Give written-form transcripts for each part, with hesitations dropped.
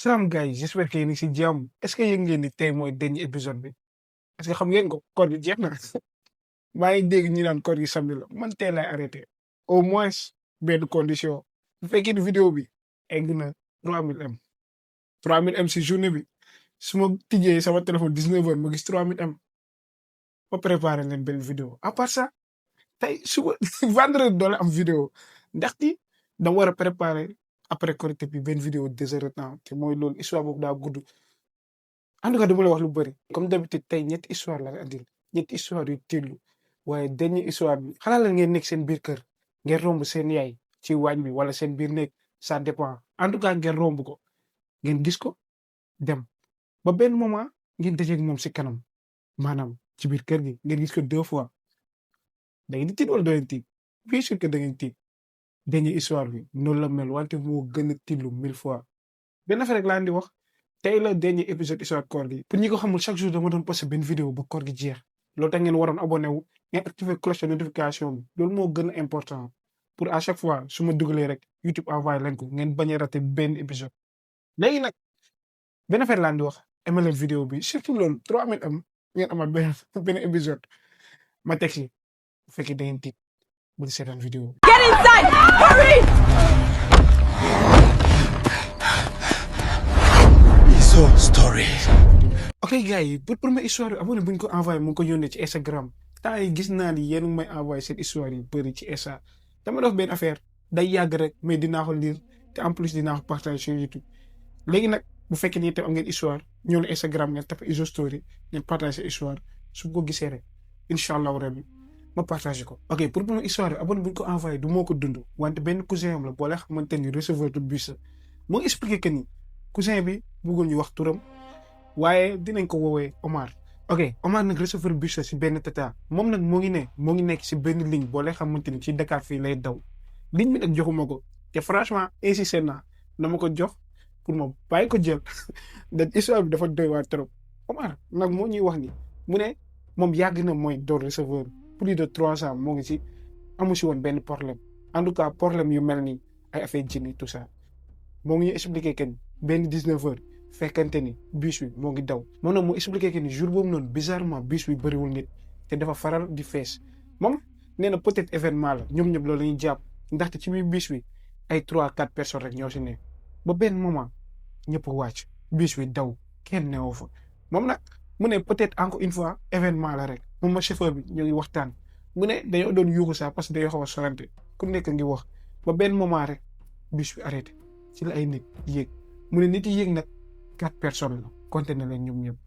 Salaam gars yi j'espère que yéen a ngi si jàmm est-ce que yëg ngeen ni tey mooy dernier épisode bi parce que xam ngeen ko koor gi jeex na maa ngi dégg ñu naan koor gi samedi la man tey laay arrêté au moins benn condition bu fekkee ni vidéo bi egg na 3000 m 3000 m si journée bi su ma tijjee sama téléphone 19h ma gis 3000 m ma préparé leen benn vidéo à part ça tey suba vendredi doole am vidéo ndaxte dama war a préparer après Korité bi benn vidéo 2 heures de temps te mooy loolu histoire boobu daa gudd. en tout cas dama la wax lu bëri comme d'habitude tey ñetti histoire la la andil ñetti histoire yu tiitlu waaye dernière histoire bi xanaa la ngeen nekk seen biir kër ngeen romb seen yaay ci waañ bi wala seen biir nekk ça dépend en tout cas ngeen romb ko ngeen gis ko dem ba benn moment ngeen dajeeg moom si kanam maanaam ci biir kër gi ngeen gis ko 2 fois da ngeen di tiit wala doo leen tiit bien sûr que da ngeen tiit dernière histoire bi noonu la mel wante moo gën a tiitlu 1000 fois benn affaire rek laa leen di wax. tey la dernier épisode histoire koor gi pour ñi ko xamul chaque jour dama doon posté benn vidéo ba koor gi jeex loolu tax ngeen waroon abonné wu ngeen activer cloche de notification bi loolu moo gën a important pour à chaque fois su ma dugalee rek YouTube envoyé leen ko ngeen bañ a raté benn épisode. léegi nag benn affaire laa di wax aimé leen vidéo bi surtout loolu 3000 m ngeen amaat benn épisode ma teg si bu fekkee da ngeen tiit bu di seetaan vidéo. Get inside! Hurry! So story. ok gars yi pour première histoire bi abonné bu ñu ko envoyé mu ngi ko yónnee ci Instagram temps yi gis naa ni yéen may envoyé seen histoire yi bëri ci Insta dama def benn affaire day yàgg rek mais dinaa ko lire te en plus dinaa ko partager sur YouTube léegi nag bu fekkee ni itam am ngeen histoire ñëw na Instagram ngeen tapé Izo Story ngeen partager seen histoire su ko gisee rek incha allahu rabi ma partagé ko. ok pour première histoire bi abonné bu ñu ko envoyé du moo ko dund wante benn cousin am la boole xamante ni receveur de bus la moo expliqué que ni cousin bi bëggul ñu wax turam. waaye dinañ ko woowee Omar. ok Omar nag receveur bus la si benn tata moom nag moo ngi nekk si benn ligne boo lay xamante ni ci Dakar fii lay daw ligne bi nag joxuma ko te franchement insisté naa na ma ko jox pour ma bàyyi ko jël da histoire bi dafa doy waar trop. Omar nag moo ñuy wax ni mu ne moom yàgg na mooy door receveur plus de 3 ans moo ngi si amu si woon benn problème en tout cas problème yu mel ni ay affaire jinni tout ça moo ngi ñu expliqué que benn 19h. fekkante ni bus bi moo ngi daw moom nag moo expliqué que ni jour boobu noonu bizarrement bus bi bëriwul nit te dafa faral di fees moom nee na peut-être événement la ñoom ñëpp loolu la ñuy jàpp ndaxte ci biir bus bi ay 3-4 personnes rek ñoo si ne ba benn moment ñëpp wàcc bus bi daw kenn newoo fa moom nag mu ne peut-être encore une fois événement la rek moom ma chauffeur bi ñu ngi waxtaan mu ne dañoo doon yuuxu sax parce que dañoo xaw a sorante ku nekk ngi wax ba benn moment rek bus bi arrêté ci la ay nit yéeg mu ne nit yi yéeg nag 4 personnes la compté na leen ñoom ñëpp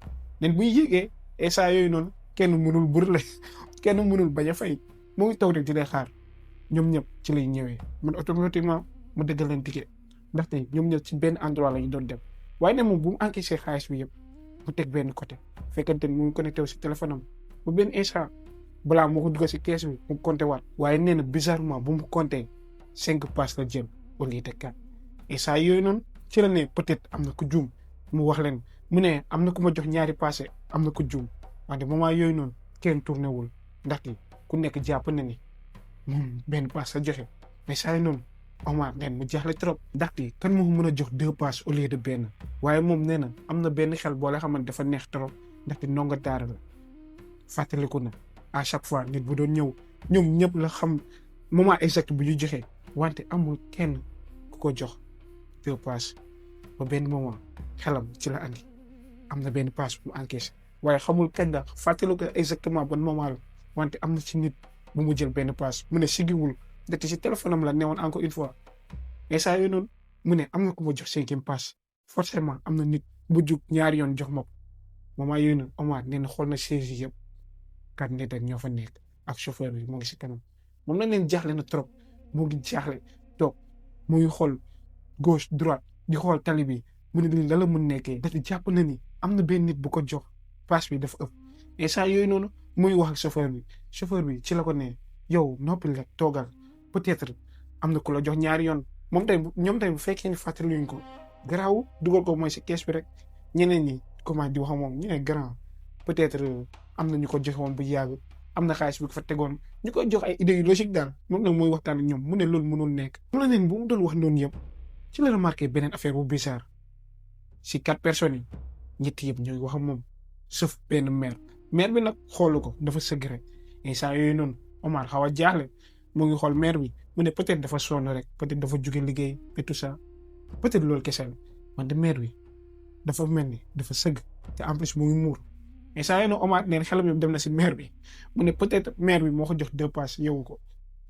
nen bu ñu yéegee saa yooyu noonu kenn mënul burle kenn mënul bañ a fay mu ngi toog rek di lay xaar ñoom ñëpp ci lay ñëwee man automatiquement mu dëggal leen ticket ndaxte ñoom ñëpp ci benn endroit la ñu doon dem waaye nag moom bu mu encaissé xaalis bi yëpp mu teg benn côté fekkante ni mu ngi connecté wu si téléphone am ba benn instant balaa moo ko dugal si kees bi mu compté waat waaye nee na bizarrement bu mu compté 5 passes la jël au lieu de 4 saa yooyu noonu ci la ne peut-être am na ku juum. mu wax leen mu ne am na ku ma jox ñaari passé am na ku juum wante moment yooyu noonu kenn tourné wul ndaxte ku nekk jàpp na ni moom benn pass la joxe mais saa yu noonu Omar neen mu jaaxle trop ndaxte kan moo mën a jox 2 passes au lieu de benn waaye moom nee na am na benn xel boo la xamante dafa neex trop ndaxte ndongo daara la fàttaliku na à chaque fois nit bu doon ñëw ñoom ñëpp la xam moment exact bu ñu joxe wante amul kenn ku ko jox 2 passes ba benn moment. xelam ci la andi am na benn passe bu mu encaissé waaye xamul kañ la fàttaliku ko exactement ban moment la wante am na ci nit bu mu jël benn passe mu ne sigiwul ndaxte si téléphone am la newoon encore une fois mais saa yooyu noonu mu ne am na ku ma jox 5e passe forcément am na nit bu jug ñaari yoon jox ma ko moment yooyu noonu Omar nee na xool na chaise yi yëpp 4 nit rek ñoo fa nekk ak chauffeur bi moo ngi si kanam moom nag leen jaaxle na trop moo ngi jaaxle toog mu ngi xool gauche droite di xool tali bi. mu ne lii la la mun nekkee dafa jàpp na ni am na benn nit bu ko jox passe bi dafa ëpp et saa yooyu noonu muy wax ak chauffeur bi ci la ko ne yow noppi rek toogal peut-être am na ku la jox ñaari yoon moom tey ñoom tey bu fekkee ni fàttaliwuñ ko garaaw dugal ko mooy si kees bi rek ñeneen ñi comment di wax moom ñu ne grand peut-être am na ñu ko joxe woon bu yàgg am na xaalis bi ko fa tegoon ñu koy jox ay idées yu logique daal moom nag mooy waxtaan ak ñoom mu ne loolu mënul nekk. mu la neen bu mu doon wax noonu yëpp ci la remarqué beneen affaire bu bizarre si 4 personnes yi ñetti yëpp ñooy wax ak moom sauf benn maire bi nag xoolu ko dafa sëgg rek et saa yooyu noonu Omar xaw a jaaxle mu ngi xool maire bi mu ne peut-être dafa sonn rek peut-être dafa jóge liggéey et tout ça peut-être loolu kese la wante maire bi dafa mel ni dafa sëgg te en plus mu ngi muur et saa yooyu noonu Omar neen xelam yëpp dem na si maire bi mu ne peut-être maire bi moo ko jox 2 passes yowu ko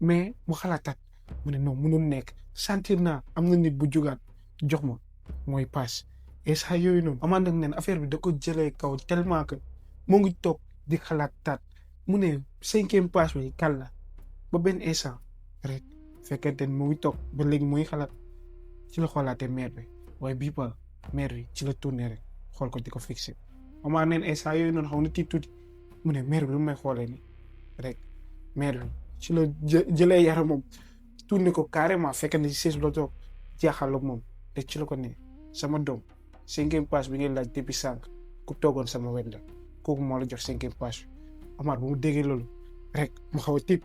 mais mu xalaataat mu ne non mënul nekk sentir naa am na nit bu jugaat jox ma mooy passe et saa yooyu noonu Omar nag neen affaire bi da ko jëlee kaw tellement que mu ngi toog di xalaataat mu ne 5e passe bi kal la ba benn instant rek fekkente ni mu ngi toog ba léegi muy xalaat ci la xoolaatee maire bi waaye bii ba maire bi ci la tourné rek xool ko di ko fixé Omar neen instant yooyu noonu xaw na tiit tuuti mu ne maire bi lu may xoolee ni rek maire bi ci la jëlee yaramam tourné ko carrément fekk na ci siis la toog jaaxal ak moom te ci la ko ne sama doom 5e passe bi ngeen laaj depuis sànq ku toogoon sama wet la kooku moo la jox 5e passe Omar bu mu déggee loolu rek mu xaw a tiit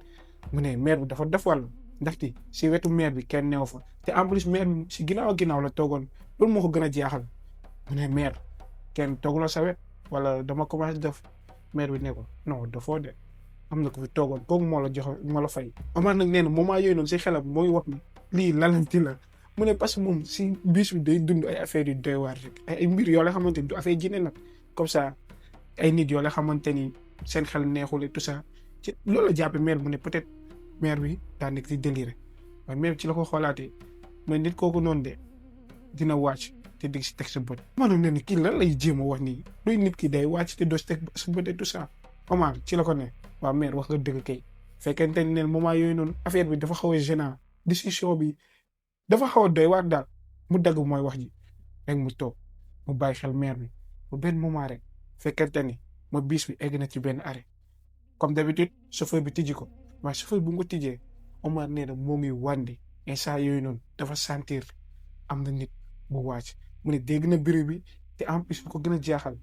mu ne maire bi dafa def wàll ndaxte si wetu maire bi kenn neew fa te en plus maire bi si ginnaaw la toogoon loolu moo ko gën a jaaxal mu ne maire kenn tooguloo sa wet wala dama commencé def maire bi ne ko non dafoo de am na ko fi toogoon kooku moo la jox moo la fay. Omar nag nee na moment yooyu noonu si xelam moo ngi wax ni lii lalanti la mu ne parce que moom si bus bi day dund ay affaires yu doy waar rek ay mbir yoo la xamante ni du affaire jinne nag comme ça ay nit yoo la xamante ni seen xel neexul et tout ça ci loolu la jàppee maire mu ne peut-être maire bi daa nekk di délire waaye maire bi ci la ko xoolaatee mais nit kooku noonu de dina wàcc te dig si teg sa bët. maanaam nee na kii lan lay jéem a wax nii luy nit ki day wàcc te doo si teg sa bët et tout ça Omar ci la ko ne waaw maire wax nga dëgg kay fekkente ne moment yooyu noonu affaire bi dafa xaw a gênant discussion bi dafa xaw a doy waar daal mu dagg mooy wax ji rek mu toog mu bàyyi xel maire bi bu benn moment rek fekkente ni ma bis bi egg na ci benn arrêt comme d'habitude chauffeur bi tijji ko waaye chauffeur bu nga ko tijjee Omar nee na moo ngi wàndi instant yooyu noonu dafa sentir am na nit bu wàcc mu ne dégg na bruit bi te en plus bu ko gën a jaaxal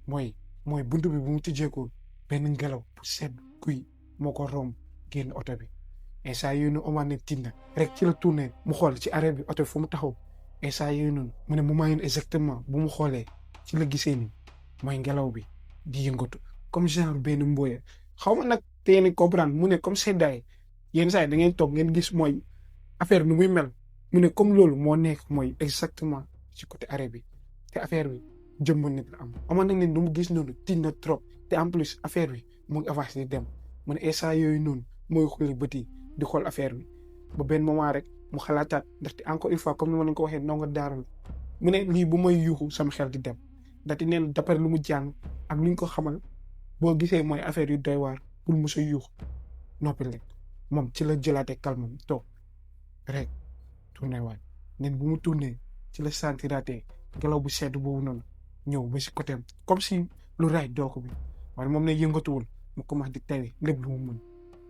mooy buntu bi bu mu tijjee ko benn ngelaw bu sedd kuy moo ko romb génn oto bi instant yooyu noonu Omar ne tiit na rek ci la tourné mu xool ci arrêt bi oto bi fu mu taxaw instant yooyu noonu mu ne moment yooyu exactement bu mu xoolee ci la gisee ni mooy ngelaw bi di yëngatu comme genre benn mbooya xaw ma nag te yéen comprendre mu ne comme seddaay yenn saa yi da ngeen toog ngeen gis mooy affaire nu muy mel mu ne comme loolu moo nekk mooy exactement ci côté arrêt bi te affaire bi jëmb nit la am Omar nag ne du mu gis noonu tiit na trop te en plus affaire bi mu ngi avancé di dem mu ne instant yooyu noonu mooy xulli bët yi di xool affaire bi ba benn moment rek mu xalaataat ndaxte encore une fois comme ni ma leen ko waxee ndongo daara la mu ne lii bu may yuuxu sama xel di dem ndaxte nee na d'après lu mu jàng ak lu ñu ko xamal boo gisee mooy affaire yu doy waar pour mu sa yuuxu noppi rek moom ci la jëlaatee calme toog rek tourné waat neen bu mu tourné ci la sentiraatee ngelaw bu sedd boobu noonu ñëw ba si côté comme si lu raay dooko bi waaye moom ne yëngatuwul mu commencé di tari lépp lu mu mën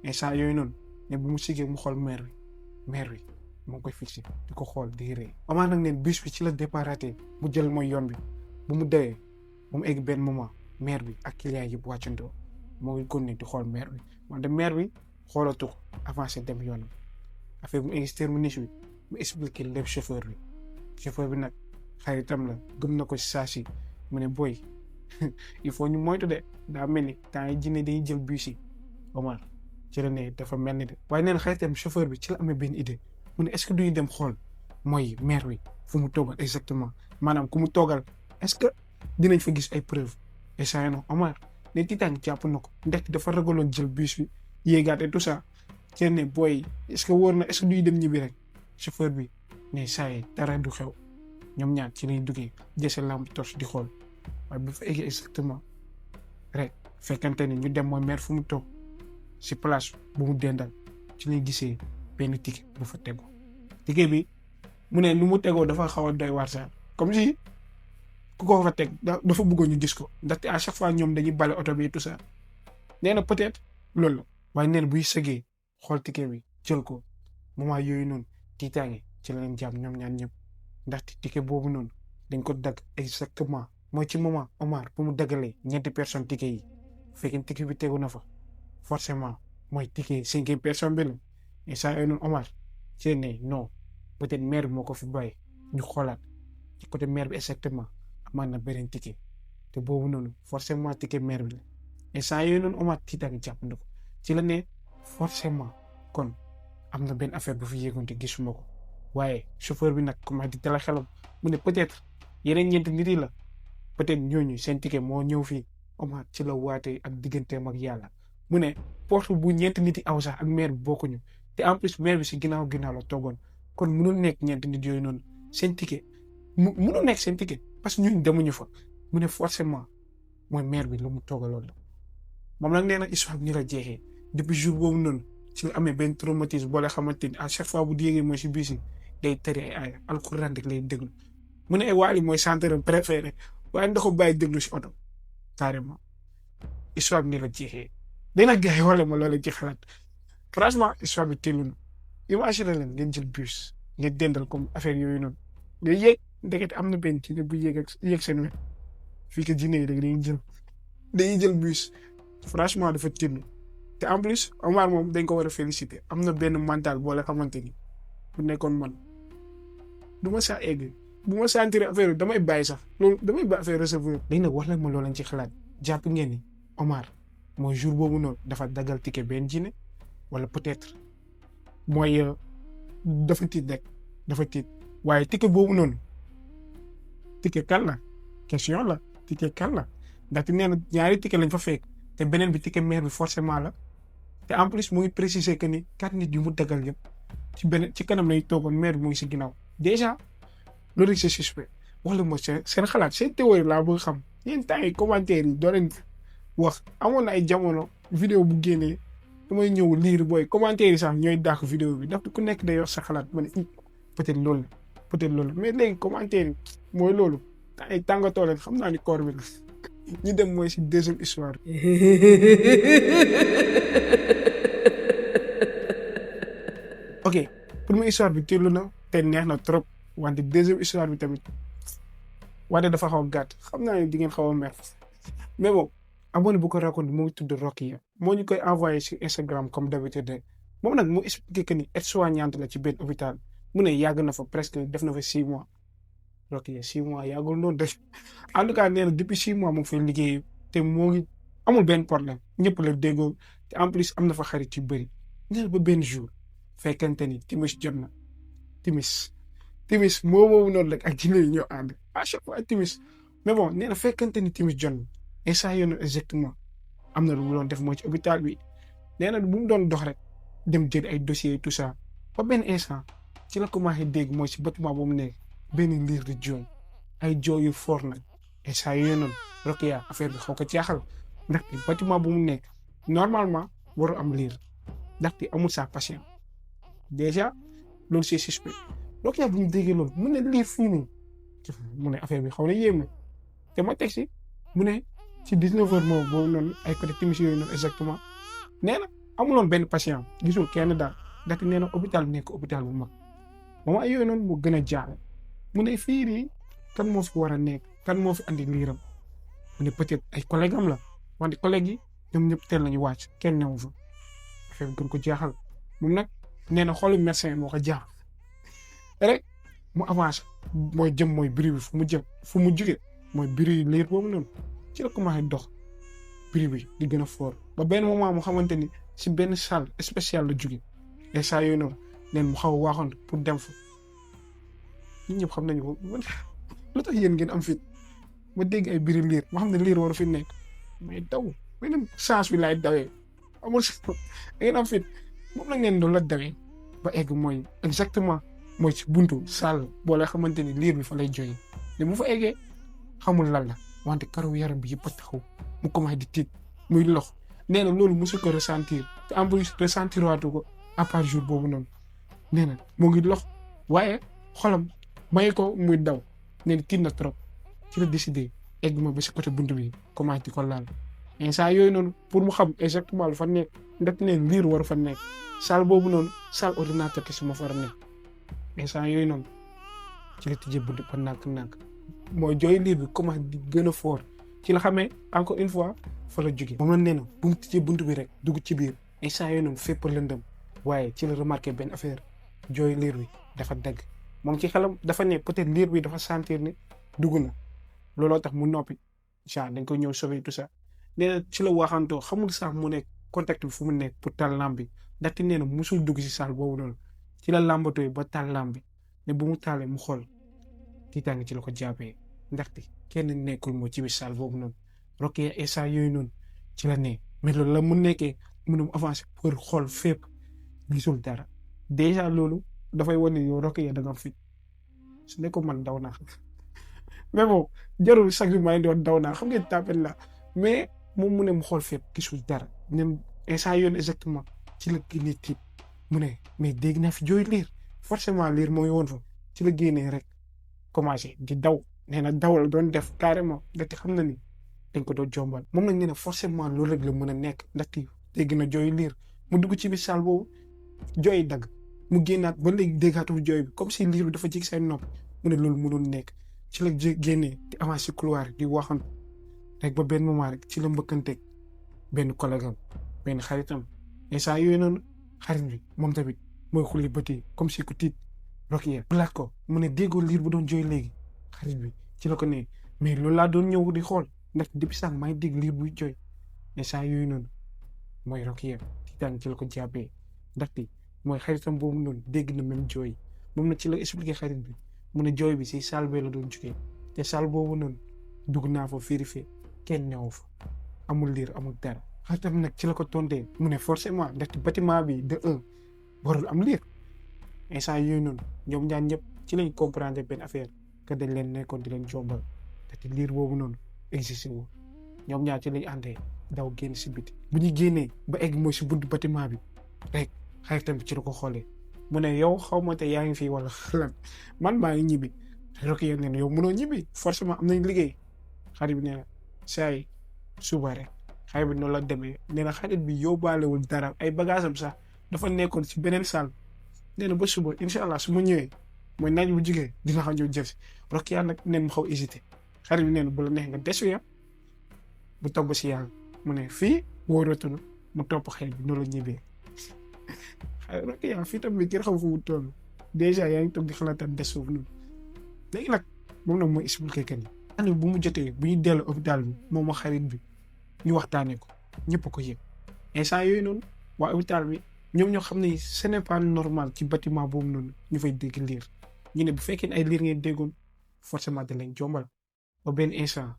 instant yooyu noonu ne bu mu sigee mu xool maire bi mu ngi koy fixé di ko xool di rëy Omar nag neen bus bi ci la déparaté mu jël mooy yoon bi bu mu dawee bu mu egg benn moment maire bi ak client yëpp wàccandoo moo ngi continuer di xool maire bi wante maire bi xoolatu ko avancé dem yoonam affaire bu egg terminus bi mu expliqué lépp chauffeur bi nag xaritam la gëm na ko si saa si mu ne boy il faut ñu moytu de daa mel ni temps yi jinne dañuy jël bus yi Omar ci la ne dafa mel ni de waaye neen xaritam chauffeur bi ci la amee benn idée mu ne est-ce que duñu dem xool mooy maire bi fu mu toogal exactement maanaam ku mu toogal est-ce que dinañ fa gis ay preuves et ça non Omar ne tiitaan jàpp na ko ndaxte dafa ragaloon jël bus bi yéegaat et tout ça ci ne booy est-ce que wóor na est-ce que duñu dem ñibbi rek chauffeur bi ne saa yi dara du xew ñoom ñaar ci lañ duggee jëse lampe torche di xool waaye bu fa eggee exactement rek fekkante ni ñu dem mooy maire fu mu toog si place bu mu dendal ci lay gisee benn ticket bu fa tegu ticket bi mu ne nu mu tegoo dafa xaw a doy waar sax comme si ku ko fa teg dafa bëggoon ñu gis ko ndaxte à chaque fois ñoom dañuy bale oto bi tout ça nee na peut-être loolu la waaye nee na buy sëgee xool ticket bi jël ko moment yooyu noonu tiitaange ci la leen jàmm ñoom ñaar ñëpp ndaxte ticket boobu noonu dañ ko dagg exactement mooy ci moment Omar bu mu daggalee ñeenti personnes ticket yi fekkee ticket bi tegu na fa forcément mooy ticket 5e personne bi la et ça yooyu noonu Omar ci ne non peut-être maire bi moo ko fi bàyyi ñu xoolaat ci côté mère bi exactement amaat na beneen ticket te boobu noonu forcément ticket mère bi la instant yooyu noonu Omar tiitaange jàpp na ko ci la ne forcément kon am na benn affaire bu fi yéegoon te gisuma ko waaye chauffeur bi nag comment di dala xelam mu ne peut-être yeneen ñeenti nit yi la peut-être ñooñu seen ticket moo ñëw fii Omar ci la waatee ak digganteem ak yàlla mu ne porte bu ñeenti nit yi aw sax ak maire bi bokkuñu te en plus maire bi si ginnaaw la toogoon kon mënul nekk ñeenti nit yooyu noonu seen ticket mënul nekk seen ticket parce que ñun demuñu fa mu ne forcément mooy maire bi lu mu toogaloon la moom nag nee na histoire bi ni la jeexee depuis jour boobu noonu ci la amee benn traumatisme boo la xamante ni à chaque fois bu yéegee mooy si biir si day tëri ay aaya alxuraan rek lay déglu mu ne Wally mooy chanteur préféré waaye ndox bàyyi déglu si oto carrément histoire bi ni la jeexee dina gars yi wala ma loola ci xalaat franchement histoire bi teelu na imagine leen ngeen jël bus ngeen dendal comme affaire yooyu noonu nga yéeg ndekete am na benn ci bu yéeg seen wet fii que jinne yi dañuy jël bus franchement dafa teelu te en plus Omar moom dañ ko war a féliciter am na benn mental boo la xamante ni bu nekkoon man du ma saa egg bu ma sentir affaire damay bàyyi sax loolu damay bàyyi affaire receveur léegi nag wax la ma loolu lañ ci xalaat jàpp ngeen ni Omar mooy jour boobu noonu dafa dagal ticket benn jinne wala peut-être mooy dafa tiit rek dafa tiit waaye ticket boobu noonu ticket kan la question la ticket kan la ndaxte nee na ñaari ticket lañ fa fekk te beneen bi ticket maire bi forcément la te en plus mu ngi préciser que ni 4 nit yu mu dagal yëpp ci kanam lay toogoon maire bi mu ngi si ginnaaw déjà loolu c'est suspect wax la ma seen xalaat seen théorie laa bëgg xam yéen temps yi commentaire yi doo leen wax amoon na ay jamono vidéo bu génnee damay ñëw lire booy commentaire yi sax ñooy dàq vidéo bi ndax ku nekk day wax sa xalaat ma ne peut-être loolu mais léegi commentaire yi mooy loolu ay tàngatoo leen xam naa ni koor bi la ñu dem mooy si deuxième histoire ok première histoire bi tiirlu na te neex na trop wante deuxième histoire bi tamit wante dafa xaw a gàtt xam naa ne di ngeen xaw a mer mais bon abonné bu ko raconté moo ngi tudd Rocky moo ñu koy envoyé sur Instagram comme d'habitude moom nag mu expliqué que ni aide-soignante la ci benn hôpital mu ne yàgg na fa presque def na fa 6 mois Rocky 6 mois yàggul noonu def en tout cas nee na depuis 6 mois mu ngi fay liggéey te moo ngi amul benn problème ñëpp la déggoo te en plus am na fa xarit yu bëri nee na ba benn jour fekkente ni timis jot na timis moo boobu noonu rek ak jinne yi ñoo ànd à chaque fois timis mais bon nee na fekkente ni timis jot na instant yoonu exactement am na lu mu doon def mooy ci hôpital bi nee na bu mu doon dox rek dem jël ay dossiers tout ça ba benn instant ci la commencé dégg mooy si bâtiment bu mu nekk benn liir di jooy ay jooy yu fort nag instant yooyu noonu Rocky affaire bi xaw ko jaaxal ndaxte bâtiment bu mu nekk normalement waru am liir ndaxte amul sa patient déjà loolu c'est suspect Rocky bu ñu déggee loolu mu ne liir fii nii mu ne affaire bi xaw na yéeme te ma teg si mu ne ci 19h moom boobu noonu ay côté timis yooyu noonu exactement nee na amuloon benn patient gisul kenn daal ndaxte nee na hôpital bi nekk hôpital bu mag moom ay yooyu noonu mu gën a jaaxle mu ne fii nii kan moo fi war a nekk kan moo fi andi liiram mu ne peut-être ay collègue am la wante collègue yi ñoom ñëpp teel nañu wàcc kenn newu fa affaire bi gën ko jaaxal moom nag nee na xoolu médecin moo ko jaaxal rek mu avancé mooy jëm mooy bruit bi fu mu jóge mooy bruit liir boobu noonu ci la commencé dox bruit bi di gën a fort ba benn moment mu xamante ni si benn salle spéciale la jóge et saa yooyu noonu neen mu xaw a waaxoon pour dem fa ñun ñëpp xam nañu ko lu tax yéen ngeen am fit ma dégg ay bruit liir ma xam ne liir waru fi nekk mais daw beneen chance bi laay dawee amul ngeen am fit moom la ngeen doon la dawee ba egg mooy exactement mooy ci buntu salle boo la xamante ni liir bi fa lay jógee te bu fa eggee xamul lan la wante karaw yaram bi yëpp a taxaw mu commencé di tiit muy lox nee na loolu mosu ko ressentir te en plus ressentir waatu ko à part jour boobu noonu nee na moo ngi lox waaye xolam may ko muy daw nee na tiit na trop ci la décidé egg ma ba si côté buntu bi commencé di ko laal instant yooyu noonu pour mu xam exactement lu fa nekk ndax neen liir waru fa nekk salle boobu noonu salle ordinateur te su ma fa war a nekk instant yooyu noonu ci la tijjee buntu ba nànk mooy jooy liir bi commencé di gën a fort ci la xamee encore une fois fa la jógee moom la nee na bu mu tijjee buntu bi rek dugg ci biir instant yooyu noonu fépp lëndëm waaye ci la remarqué benn affaire jooy liir bi dafa dagg moom ci xelam dafa ne peut-être liir bi dafa sentir ne dugg na looloo tax mu noppi genre dañ ko ñëw sauver tout ça nee na ci la waxantoo xamul sax mu nekk contact bi fu mu nekk pour taal lampe bi ndaxte nee na musul dugg si salle boobu noonu ci la làmbatooy ba taal lampe bi ne bu mu taalee mu xool tiitaange ci la ko jàppee ndaxte kenn nekkul moo ci biir salle boobu noonu Rokia instant yooyu noonu ci la ne mais loolu la mu nekkee mënum avancer pour xool fépp gisul dara déjà loolu dafay wane yow Rokia da nga fit su ne ko man daw naa mais bon jarul chaque jour maa ngi doon daw naa xam ngeen tapet la mais moom mu ne mu xool fépp gisul dara nem instant yoon exactement ci la génnee tiit mu ne mais dégg naa fi jooy liir forcément liir moo ngi woon fa ci la génnee rek commencé di daw nee na daw la doon def carrément ndaxte xam na ni dañ ko doon jombal moom nag nee na forcément loolu rek la mën a nekk ndaxte dégg na jooy liir mu dugg ci biir salle boobu jooy dagg mu génnaat ba léegi déggaatu jooy bi comme si liir bi dafa jég seen nopp mu ne loolu mënul nekk ci la génnee di avancé couloir di waxantu rek ba benn moment rek ci la mbëkkanteeg benn collègue am benn xaritam instant yooyu noonu xarit bi moom tamit mooy xulli bëti comme si ku tiit Rokia laaj ko mu ne déggoo liir bu doon jooy léegi xarit bi ci la ko ne mais loolu laa doon ñëw di xool ndax depuis sànq maa ngi dégg liir buy jooy instant yooyu noonu mooy Rokia tiitaan ci la ko jàppee ndaxte mooy xaritam boobu noonu dégg na même jooy moom nag ci la expliqué xarit bi mu ne jooy bi si salle bee la doon jugee te salle boobu noonu dugg naa fa vérifier kenn ñëw fa amul liir amul dara xaritam nag ci la ko tontee mu ne forcément ndaxte bâtiment bi de un warul am liir instant yooyu noonu ñoom ñaar ñëpp ci lañ comprendre benn affaire que dañ leen nekkoon di leen jombal ndaxte liir boobu noonu existé wu ñoom ñaar ci lañ àndee daw génn si biti bu ñu génnee ba egg mooy si buntu bâtiment bi rek xaritam bi ci la ko xoolee mu ne yow xaw ma te yaa ngi fii wala lan man maa ngi ñibbi Rokia ne yow mënoo ñibbi forcément am nañ liggéey xarit bi nee na saa yi suba rek xarit bi noonu la demee nee na xarit bi yóbbaalewul dara ay bagage am sax dafa nekkoon si beneen salle nee na ba suba incha allah su ma ñëwee mooy naaj bu jugee dina xam ñëw jëf si Rokia nag neen mu xaw hésité xarit bi nee na bu la neex nga des ya bu topp ba si yàlla mu ne fii wóoratul mu topp xarit bi noonu la ñibbee Rokia fii tamit kenn xam fu mu toll dèjà yaa ngi toog di xalaataat des foofu noonu léegi nag moom nag mooy expliqué que ni année bu mu jotee bu ñu dellu hôpital bi moom ak xarit bi ñu waxtaanee ko ñëpp ko yëg instant yooyu noonu waa hôpital bi ñoom ñoo xam ne ce n'est pas normal ci bâtiment boobu noonu ñu fay dégg liir ñu ne bu fekkee ne ay liir ngeen déggoon forcément da leen jombal ba benn instant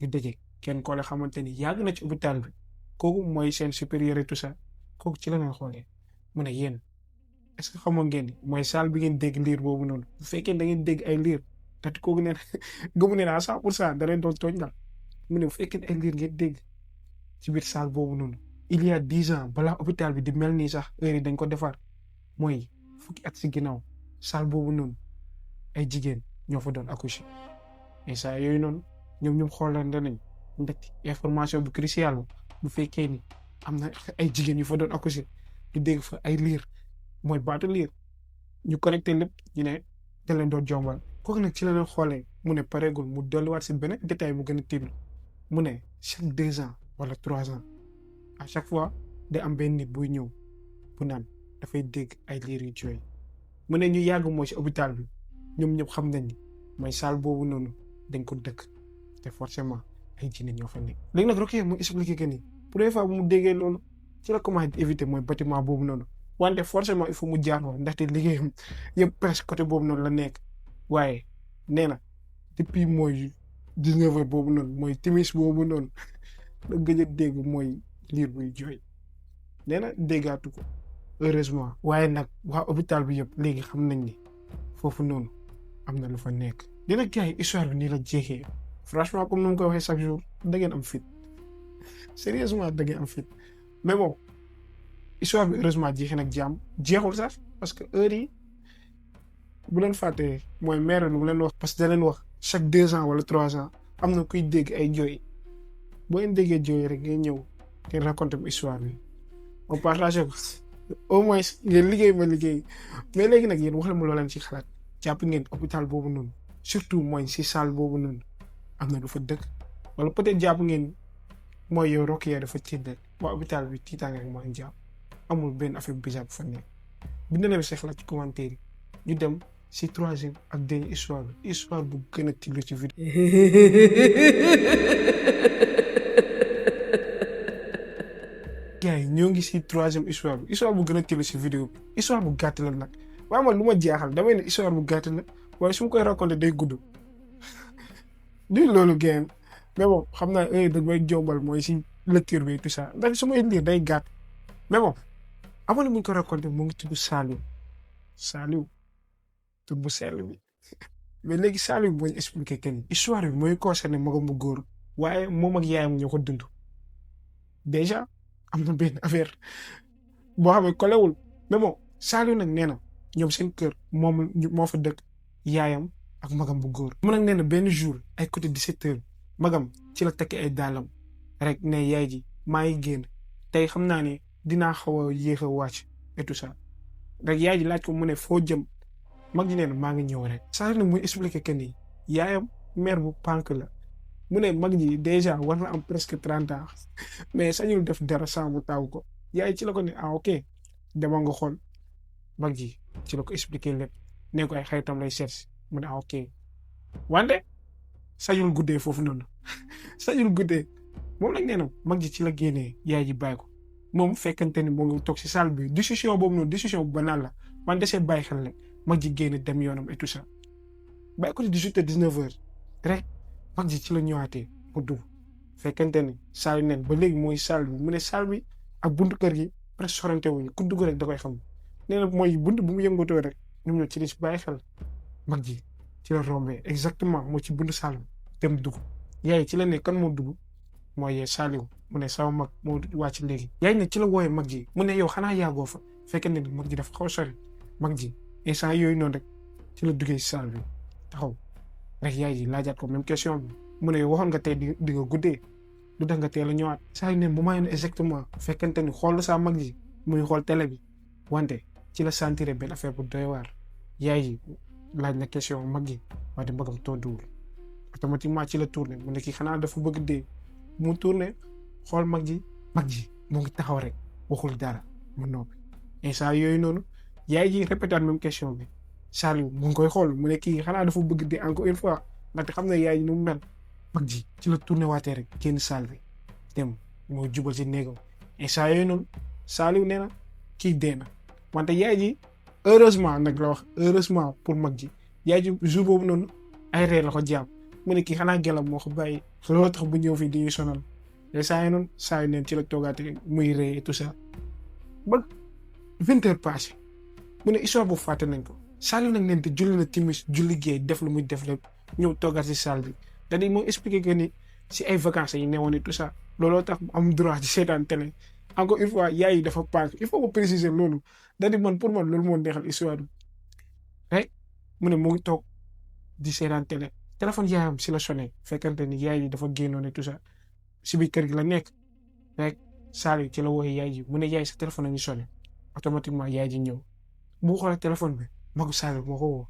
ñu daje kenn koo la xamante ni yàgg na ci hôpital bi kooku mooy seen supérieur et tout ça kooku ci la leen xoolee mu ne yéen est-ce que xamoon ngeen ni mooy salle bi ngeen dégg liir boobu noonu bu fekkee da ngeen dégg ay liir te kooku nee na gëmu ne naa 100% da leen doon tooñ daal mu ne bu fekkee ne ay liir ngeen dégg ci biir salle boobu noonu il y a 10 ans balaa hôpital bi di mel nii sax heure yi dañ ko defar mooy fukki at si ginnaaw salle boobu noonu ay jigéen ñoo fa doon accoucher et ça yooyu noonu ñoom xoolante nañ ndaxte information bu cruciale bu fekkee ni am na ay jigéen yu fa doon accoucher ñu dégg fa ay liir mooy baatu liir ñu connecté lépp ñu ne da leen doon jombal kooku nag ci la leen xoolee mu ne pareegul mu dolliwaat si beneen détail bu gën a tiitlu mu ne chaque 2 ans wala 3 ans à chaque fois day am benn nit buy ñëw bu naan dafay dégg ay liir yu jooy mu ne ñu yàgg mooy si hôpital bi ñoom ñëpp xam nañ ni mooy salle boobu noonu dañ ko dëkk te forcément ay jinne ñoo fa nekk. léegi nag Rokia mu expliqué que ni première fois bu mu déggee loolu ci la commencé di éviter mooy bâtiment boobu noonu wante forcément il faut mu jaar woon ndaxte liggéeyam yëpp presque côté boobu noonu la nekk waaye nee na depuis mooy 19 heures boobu noonu mooy timis boobu noonu la gëj a dégg mooy liir buy jooy nee na déggaatu ko heureusement waaye nag waa hôpital bi yëpp léegi xam nañ ni foofu noonu am na lu fa nekk. dina gars yi histoire bi nii la jeexee franchement comme ni ma ko waxee chaque jour da ngeen am fit sérieusement da ngeen am fit mais bon histoire bi heureusement jeexee nag jàmm jeexul sax parce que heure yi bu leen fàttee mooy maire nu leen wax parce que da leen wax chaque 2 ans wala 3 ans am na kuy dégg ay jooy boo leen déggee jooy rek ngay ñëw te raconter mu histoire bi on partagé ko au moins ngeen liggéey ma liggéey mais léegi nag yéen wax la ma loo leen ci xalaat jàpp ngeen hôpital boobu noonu surtout mooy si salle boobu noonu am na lu fa dëkk wala peut-être jàpp ngeen mooy yow Rokia dafa tiit rek waa hôpital bi tiitaange rek mooy jàpp amul benn affaire bizarre bu fa nekk bind leen si xalaat ci commentaire yi ñu dem si troisième ak dernière histoire bu gën a tiglu ci vidéo. gars yi ñoo ngi si troisième histoire bu gën a tiglu si vidéo bi histoire bu gàtt la nag waaye man lu ma jaaxal damay ne histoire bu gàtt la waaye su ma koy raconté day gudd. du loolu game mais bon xam naa dañ may jombal mooy si lecture bi tout ça ndax su may lire day gàtt mais bon avant muñ ko raconté mu ngi tudd Saliou tur bu sell bi mais léegi Saliou mooy expliqué kenn histoire bi mooy concerné magam bu góor waaye moom ak yaayam ñoo ko dund déjà am na benn affaire boo xam ne kolewul mais bon Saliou nag nee na ñoom seen kër moom moo fa dëkk yaayam ak magam bu góor. mu nag nee na benn jour ay côté 17h magam ci la tekki ay daalam rek ne yaay ji maa ngi génn tey xam naa ne dinaa xaw a yéex a wàcc et tout ça rek yaay ji laaj ko mu ne foo jëm mag ji nee na maa ngi ñëw rek. Saliou nag muy expliqué que ni yaayam mère bu pànk la mu ne mag ji déjà war na am presque 30 ans mais sañul def dara sans mu taw ko yaay ci la ko ne ok demal nga xool mag ji ci la ko expliqué lépp ne ko ay xaritam lay seet mu ne ok wante sañul guddee foofu noonu sañul guddee moom nag nee na mag ji ci la génnee yaay ji bàyyi ko moom fekkante ni moo ngi toog si salle bi décision boobu noonu décision bu banal la man desee bàyyi xel rek mag ji génn dem yoonam et tout ça bàyyi ko ci 18h 19h rek mag ji ci la ñëwaatee mu dugg fekkante ni salle nen ba léegi mooy salle bi mu ne salle bi ak buntu kër gi presque sorante wuñu ku dugg rek da koy xam nee na mooy buntu bu mu yëngatoo rek ñoom ñoo ci di si bàyyi xel mag ji ci la rombé exactement moo ci buntu salle bi dem dugg yaay ci la ne kan moo dugg mooy Saliou mu ne sama mag moo wàcc léegi yaay ne ci la wooyee mag ji mu ne yow xanaa yàggoo fa fekkente ni mag ji dafa xaw a sori mag ji instant yooyu noonu rek ci la duggee si salle bi taxaw rek yaay ji laajaat ko même question bi mu ne waxoon nga tey di nga guddee lu tax nga teel a ñëwaat saa yu ne moment yi exactement fekkente ni xool saa mag ji muy xool télé bi wante ci la sentir benn affaire bu doy waar yaay ji laaj na question mag ji waaye magam tontuwul automatiquement ci la tourné mu ne kii xanaa dafa bëgg dee mu tourné xool mag ji mu ngi taxaw rek waxul dara mu noppi instant yooyu noonu yaay ji répété même question bi Saliou mu ngi koy xool mu ne kii xanaa dafa bëgg dee encore une fois ndaxte xam na yaay ji nu mu mel mag ji ci la tourné waatee rek génn salle bi dem moo jubal si néegam instant yooyu noonu Saliou nee na kii dee na wante yaay ji heureusement nag la wax heureusement pour mag ji yaay ji jour boobu noonu ay reer la ko jàpp mu ne kii xanaa gelam moo ko bàyyi looloo tax bu ñëw fii di ñu sonal te saa yu noonu saa yu neen ci la toogaate muy rey et tout ça ba 20h passé mu ne histoire bu fàtte nañ ko Saliou nag neen te julli na timis julli géey def lu muy def lépp ñëw toogaat si salle bi c'est-à-dire moo expliqué que ni si ay vacances yi newoon et tout ça looloo tax am droit di seetaan télé encore une fois yaay yi dafa pànk il faut que préciser loolu c'est-à-dire man pour man loolu moo neexal histoire bi rek mu ne mu ngi toog di seetaan télé téléphone yaayam si la sonné fekkante ni yaay yi dafa génnoon et tout ça si biir kër gi la nekk rek Saliou ci la wooyee yaay ji mu ne yaay sa téléphone a ngi sonné automatiquement yaay ji ñëw bu xoolee téléphone bi magu Saliou moo ko woo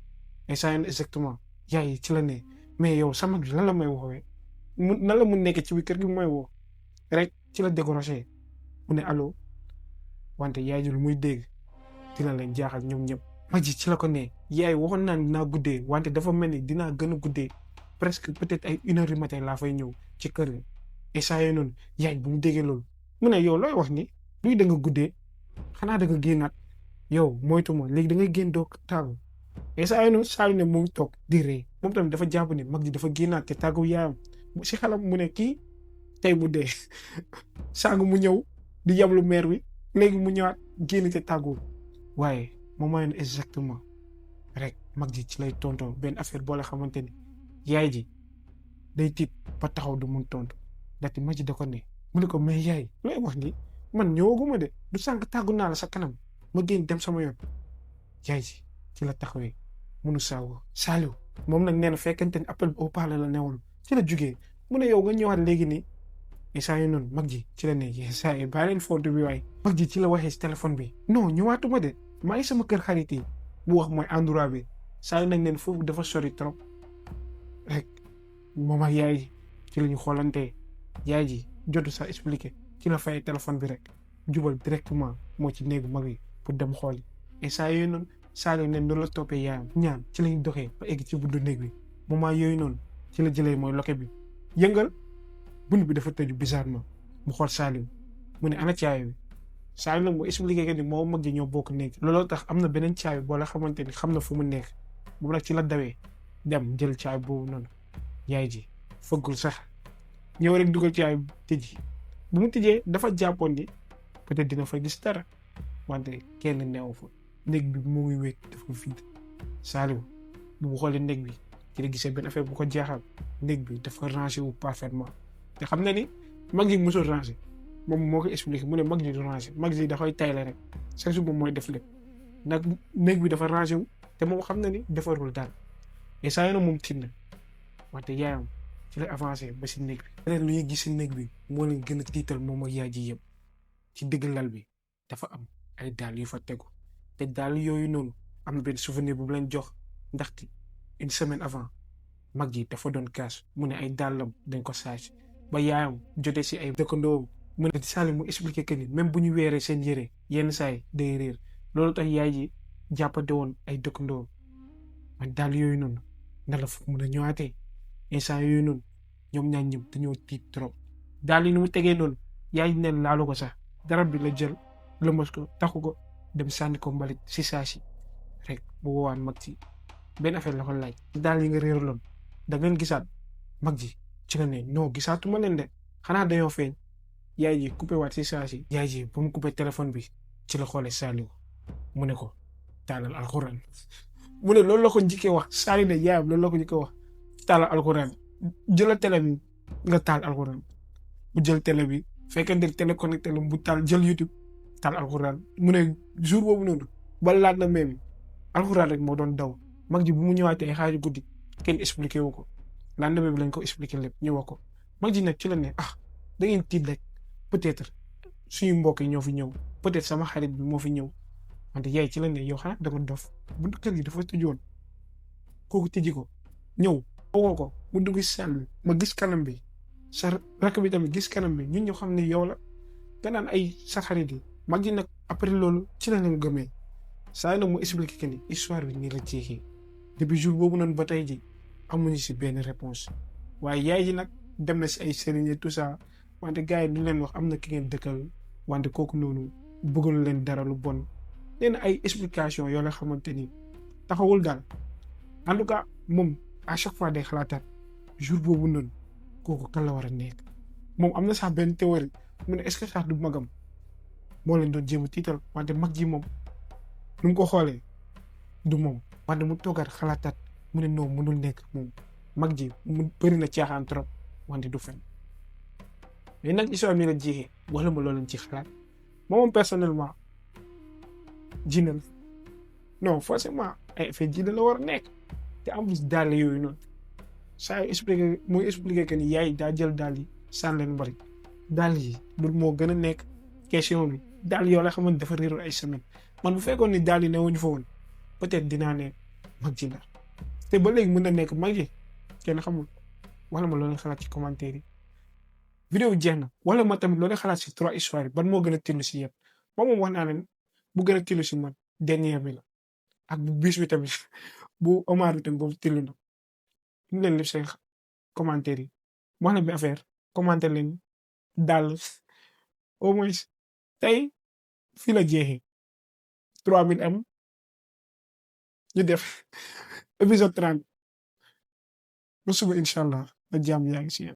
et ça exactement yaay yi ci la ne mais yow sama mag lan la may woowee mu nan la mu nekk ci biir kër gi mooy woo rek ci la décroché mu ne allo wante yaay ji lu muy dégg dina leen jaaxal ñoom ñëpp mag ji ci la ko ne yaay waxoon naa dinaa guddee wante dafa mel ni dinaa gën a guddee presque peut-être ay 1h du matin laa fay ñëw ci kër gi et ça yooyu noonu yaay bu mu déggee loolu mu ne yow looy wax ni luy da nga guddee xanaa da nga génnaat yow moytu ma léegi da ngay génn doo tàggu et ça yooyu noonu Saliou ne mu ngi toog di ree moom tamit dafa jàpp ne mag ji dafa génnaat te tàggu yaayam si xelam mu ne kii tey mu dee saagu mu ñëw di yablu meer wi léegi mu ñëwaat génn te tàggu waaye moom mooy exactement rek mag ji ci lay tontoo benn affaire boo la xamante ni yaay ji day tiit ba taxaw du mun tontu ndaxte mag ji da ko ne mu ne ko mais yaay looy wax ni man ñëwaguma de du sànq tàggu naa la sa kanam ma génn dem sama yoon yaay ji ci la taxawee munu saawoo Saliou moom nag nee na fekkente ni appel au parler la newoon ci la jugee mu ne yow nga ñëwaat léegi nii et saa yu noonu mag ji ci la ne saa yi bàyyi leen fontu bi waaye mag ji ci la waxee si téléphone bi non ñëwaatuma de maa ngi sama kër xarit yi bu wax mooy endroit bi saa yu nag neen foofu dafa sori trop rek moom ak yaay ji ci la ñu xoolantee yaay ji jotu sa expliqué ci la fay téléphone bi rek jubal directement moo ci néegu mag yi pour dem xooli et saa yooyu noonu Saliou ne noonu la toppee yaayam ñaan ci lañ doxee ba egg ci buntu néeg bi moment yooyu noonu ci la jëlee mooy loket bi yëngal bunt bi dafa tëju bizarrement mu xool Saliou mu ne ana caabi bi Saliou nag mu expliqué que ni moo mag ji ñoo bokk néeg looloo tax am na beneen caabi boo la xamante ni xam na fu mu nekk moom nag ci la dawee dem jël caabi boobu noonu yaay ji fëggul sax ñëw rek dugal caabi tëji bu mu tëjee dafa jàppoon ni peut-être dina fa gis dara wante kenn neew fa néeg bi mu ngi wéet dafa vide Saliou bu mu xoolee néeg bi ci la gisee benn affaire bu ko jaaxal néeg bi dafa rangé wu parfaitement te xam na ni mag ji mosul rangé moom moo ko expliqué mu ne mag ji du rangé mag ji dafay tayle rek chaque jour moom mooy def lépp nag néeg bi dafa rangé wu te moom xam na ni defarul daal et saa yoon moom tiit na wante yaayam ci la avancé ba si néeg bi. leneen lu ñuy gis si néeg bi moo leen gën a tiital moom ak yaay ji yëpp ci digg lal bi dafa am ay daal yu fa tegu te daal yooyu noonu am na benn souvenir bu mu leen jox ndaxte une semaine avant mag ji dafa doon kaas mu ne ay dàllam dañ ko saaj ba yaayam jotee si ay dëkkandoom mu ne Saliou mu expliqué que ni même bu ñu weeree seen yére yenn saay day réer loolu tax yaay ji jàppante woon ay dëkkandoom man daal yooyu noonu na la fu mun a ñëwaatee instant yooyu noonu ñoom ñaar ñëpp dañoo tiit trop daal yi ni mu tegee noonu yaay neen laalu ko sax darab bi la jël lëmas ko taxu ko dem sànni ko mbalit si saa si rek bu woowaan mag ji benn affaire la ko laaj daal yi nga réeraloon da ngeen gisaat mag ji ci la ne non gisaatuma leen de xanaa dañoo feeñ yaay ji coupé waat si saa si yaay ji ba mu coupé téléphone bi ci la xoolee Saliou mu ne ko taalal alxuraan mu ne loolu la ko njëkkee wax Saliou ne yaayam loolu la ko njëkkee wax taalal alxuraan jëlal télé bi nga taal alxuraan bu jël télé bi fekkente télé connecté la bu taal jël YouTube taal alxuraan mu ne jour boobu noonu ba laat na même alxuraan rek moo doon daw mag ji bu mu ñëwaatee ay xaaju guddi kenn expliqué wu ko lendemain bi lañ ko expliqué lépp ñu wax ko mag ji nag ci la ne da ngeen tiit rek peut-être suñu mbokk yi ñoo fi ñëw peut-être sama xarit bi moo fi ñëw wante yaay ci la ne yow xanaa dama dof buntu kër gi dafa tëjoon kooku tëji ko ñëw woo ko mu dugg si salle bi ma gis kanam bi sa rakk bi tamit gis kanam bi ñun ñoo xam ne yow la nga naan ay sa xarit yi mag ji nag après loolu ci la leen gëmee saa nag mu expliqué que ni histoire bi nii la jeexee depuis jour boobu noonu ba tey ji amuñu si benn réponse waaye yaay ji nag dem na si ay sëriñ tout ça wante gars yi ñu leen wax am na ki ngeen dëkkal wante kooku noonu bëggul leen dara lu bon leen ay explication yoo la xamante ni taxawul daal en tout cas moom à chaque fois day xalaataat jour boobu noonu kooku kan la war a nekk moom am na sax benn théorie mu ne est-ce que sax du magam moo leen doon jéem a tiital wante mag ji moom nu mu ko xoolee du moom wante mu toogaat xalaataat mu ne non mënul nekk moom mag ji mu bëri na caaxaan trop wante du fen mais nag histoire bi la jeexee wala ma loolu lañ ci xalaat moom personnellement jinne la non forcément ay effet jinne la war a nekk te en plus daal yooyu noonu saa yu expliqué muy expliqué que ni yaay daa jël daal yi sànni leen bari daal yi loolu moo gën a nekk question bi daal yoo la xamante dafa réeroon ay semaine man bu fekkoon ni daal yi ne wuñu fa woon peut-être dinaa ne mag ji la te ba léegi mën na nekk mag ji kenn xamul wala ma loolu xalaat ci commentaire yi vidéo bi jeex na wala ma tamit loolu xalaat si 3 histoires yi ban moo gën a tillu si yëpp moom wax naa leen bu gën a tillu si man dernier bi la ak bu bis bi tamit bu Omar bi tamit boobu tillu na ñu leen lépp seen commentaire yi wax na bi affaire commentaire leen daal au moins tey fii la jeexee 3000 am ñu def épisode 30 ba suba incha allah na jàmm yaa ngi si yéen